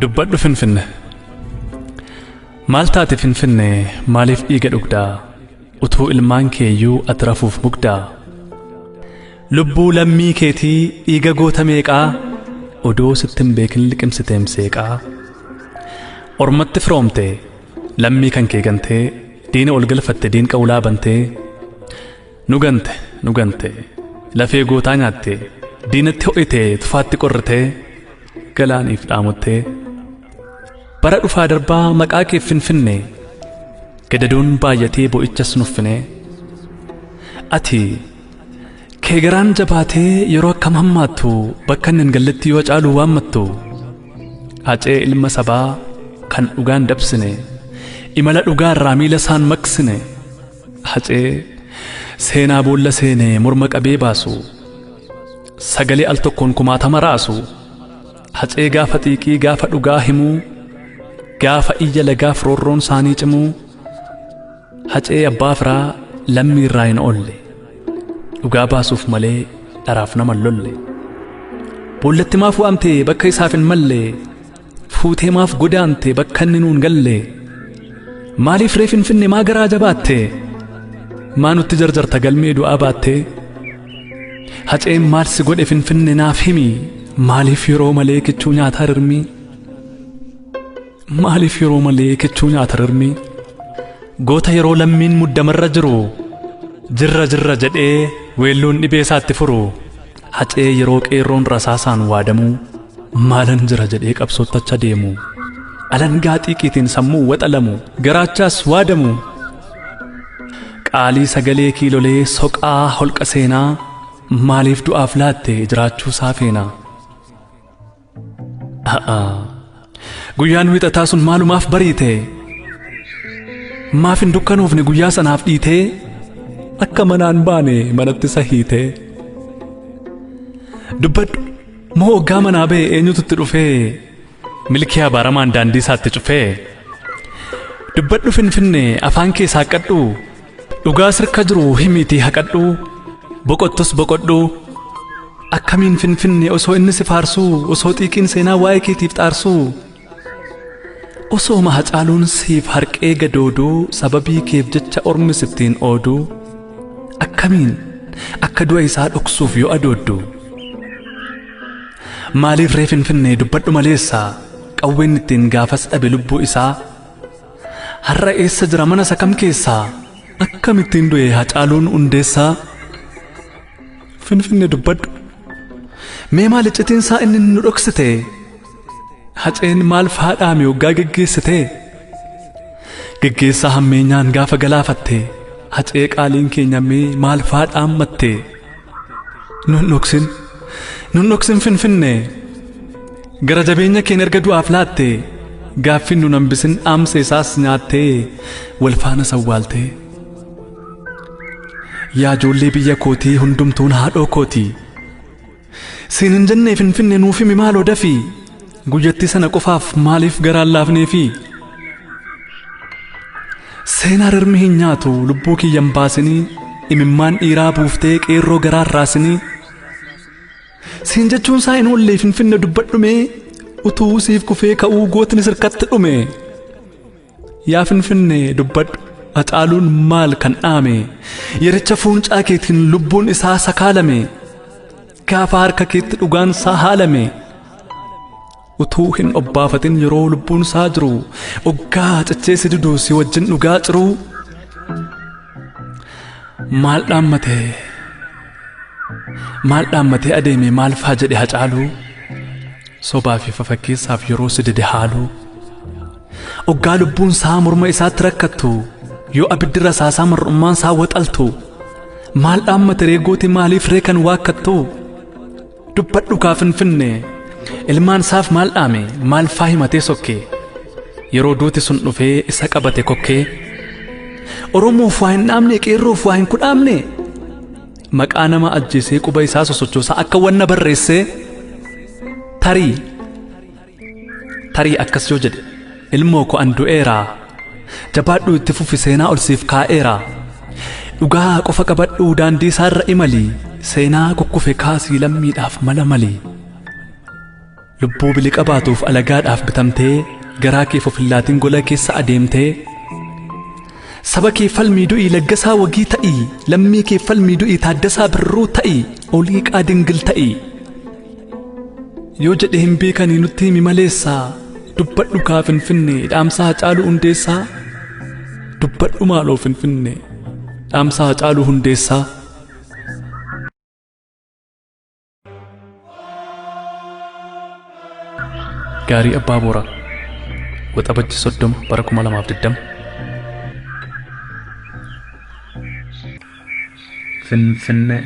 Dubbadhu Finfinne. Maal taate Finfinne maaliif dhiiga dhugdaa? Utuu ilmaan keeyyuu ati rafuuf mugdaa? Lubbuu lammii keetii dhiiga goota meeqaa? Odoo sitti hin beekin liqimsiteem seeqaa? Ormatti firoomte lammii kan kee gantee diina ol galfatte diinqa ulaa bantee nu gante nu gante lafee gootaa nyaatte diinatti ho'ite tufaatti qorritee galaaniif dhaamottee bara dhufaa darbaa maqaa keef Finfinne gadadoon baay'atee bo'ichas nuffinee ati kee garaan jabaatee yeroo akkam hammaattu bakka inni hin galletti yoo caalu waammattu Hacee ilma sabaa kan dhugaan dabsine imala dhugaa irraa miila isaan maqsine Hacee seenaa boolla seene morma qabee baasu sagalee al tokkoon kumaatama raasu Hacee gaafa xiiqii gaafa dhugaa himuu gaafa iyya lagaaf roorroon saanii cimuu Hacee abbaa firaa lammii irraa hin oolle dhugaa baasuuf malee dharaaf nama hin lolle boollatti maaf waamte bakka isaaf hin malle fuutee maaf godaante bakka inni nuun galle maaliif ree Finfinne maa garaa jabaatte maa nutti jarjarta galmee du'aa baatte Haceen maal si godhe Finfinne naaf himi maaliif yeroo malee kichuu nyaataa rirmii Maaliif yeroo malee kichuu nyaata rirmi? Goota yeroo lammiin muddamarra jiru jirra jirra jedhee weelluun dhibee isaatti furu Hacee yeroo qeerroon rasaasaan waadamuu maalan jira jedhee qabsootti acha deemu alangaa xiiqiitiin sammuu waxalamu garaachaas waadamu qaalii sagalee kiilolee soqaa holqa seenaa maaliif du'aaf laatte jiraachuu isaa feena. Guyyaan wiixataa sun maalumaaf bariite? Maaf hin dukkanoofne guyyaa sanaaf dhiitee? Akka manaan baane manatti isa hiitee? Dubbadhu moo oggaa manaa ba'e eenyutu itti dhufee milkii abaaramaan daandii isaatti cufee? Dubbadhu Finfinnee afaan kee saaqqadhu dhugaa sirka jiru himiitii haqadhu boqottus boqodhu. Akkamiin Finfinne osoo inni si faarsuu osoo xiiqiin seenaa waa'ee keetiif xaarsuu osooma Hacaaluun siif harqee gadooduu sababii keef jecha ormi sittiin ooduu akkamiin akka du'a isaa dhoksuuf yoo adooddu maaliif ree Finfinne dubbadhu maleessa qawween ittiin gaafas dhabe lubbuu isaa har'a eessa jira mana isa kam keessaa akkamittiin du'e Hacaaluun Hundeessaa Finfinne dubbadhu. Mee maal iccitiin isaa inni nu dhoksite? Haceen maal faadhaame hoggaa geggeessite? Geggeessaa hammeenyaan gaafa galaafatte hacee qaaliin keenya mee maal faadhaammatte? Nun dhoksin. Nun dhoksin Finfinne. Gara jabeenya keen erga du'aaf laatte gaaffiin nun hambisin dhaamsa isaas nyaattee wal faana sawwaaltee. Yaa ijoollee biyya kootii hundumtuun haadhoo kooti. Siin hin jennee Finfinne nuuf himi maaloo dafii. Guyyattii sana qofaaf maaliif garaan laafneefi? Seenaa rirmi hin nyaatu lubbuu kiyyan baasinii imimmaan dhiiraa buuftee qeerroo garaan raasinii. Siin jechuun isaa hin oollee Finfinne dubbadhumee utuu siif kufee ka'uu gootni sirkatti dhume. Yaa Finfinnee dubbadhu Hacaaluun maal kan dhaame yericha fuuncaa keetiin lubbuun isaa sakaalame gaafa harka keetti dhugaan isaa haalame utuu hin obbaafatin yeroo lubbuun isaa jiru oggaa cichee si didu si wajjin dhugaa ciruu maal dhaammate maal dhaammatee adeeme maal faa jedhe Hacaaluu sobaa fi fafakkeessaaf yeroo si dide haaluu Oggaa lubbuun isaa morma isaatti rakkattu yoo abiddi rasaasaa mar'ummaan isaa waxaltu maal dhaammate ree gooti maaliif ree kan waakkattu dubbadhu kaa Finfinne ilmaan isaaf maal dhaame maal faa himatee sokke yeroo duuti sun dhufee isa qabate kokkee Oromoof waa hin dhaamne qeerroof waa hin kudhaamne maqaa nama ajjeesee quba isaa sosochoosaa akka wanna barreessee tarii Tarii akkas yoo jedhe ilmoo koo an du'eera jabaadhuu itti fufi seenaa ol siif kaa'eera dhugaa qofa qabadhuu daandii isaarra imali seenaa kukkufe kaasii lammiidhaaf mala mali. Lubbuu biliqa baatuuf alagaadhaaf bitamtee garaa keef of hin laatin gola keessa adeemtee saba kee falmii du'ii Laggasaa Wagii ta'ii lammii kee falmii du'ii Taaddasaa Birruu ta'ii Oliiqaa Dingil ta'ii yoo jedhe hin beekanii nutti himi maleessaa dubbadhu kaa Finfinnee dhaamsa Hacaaluu Hundeessaa dubbadhu maaloo Finfinnee dhaamsa Hacaaluu Hundeessaa. Gaarii Abbaa Booraa Waxabajji 30 bara 2020. Finfinnee.